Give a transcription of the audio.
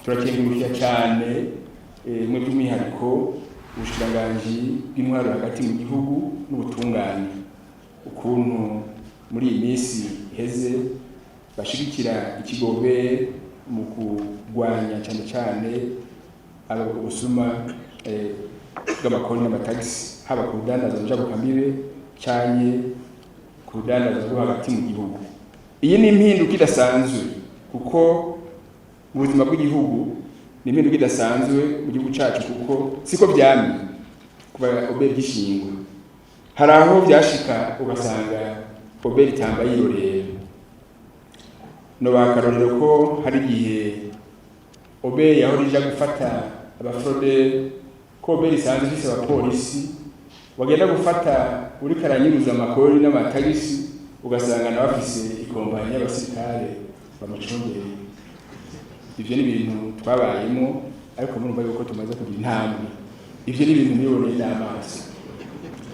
Turakengurukira cyane mwe by'umwihariko ubushikiranganji bw'intwaro hagati mu gihugu n'ubutungane, ukuntu muri iyi minsi iheze bashigikira ikigo OBR mu kurwanya cyane cyane ubusuma bw'amakori n'amatagisi, haba ku rudandaza njabukambibe canke ku rudandaza rwo hagati mu gihugu. Iyi ni impinduka idasanzwe kuko mu buzima bw'igihugu, ni impinduka idasanzwe mu gihugu cacu, kuko siko vyamye kuva OBR gishingwa. Hari aho vyashika ugasanga OBR itamba yirorera. No bakarorero ko hari igihe OBR yahora ija gufata aba fraudeurs, ko OBR isanzwe ifise abapolisi, wagenda gufata uriko aranyuruza amakori n'amatagisi, ugasanga nawe afise ikompanyi y'abasirikare bamucungereye. Ivyo ni ibintu twabayemo, ariko murumva yuko tumaze kugira intambwe. Ivyo ni ibintu niboneye n'amaso.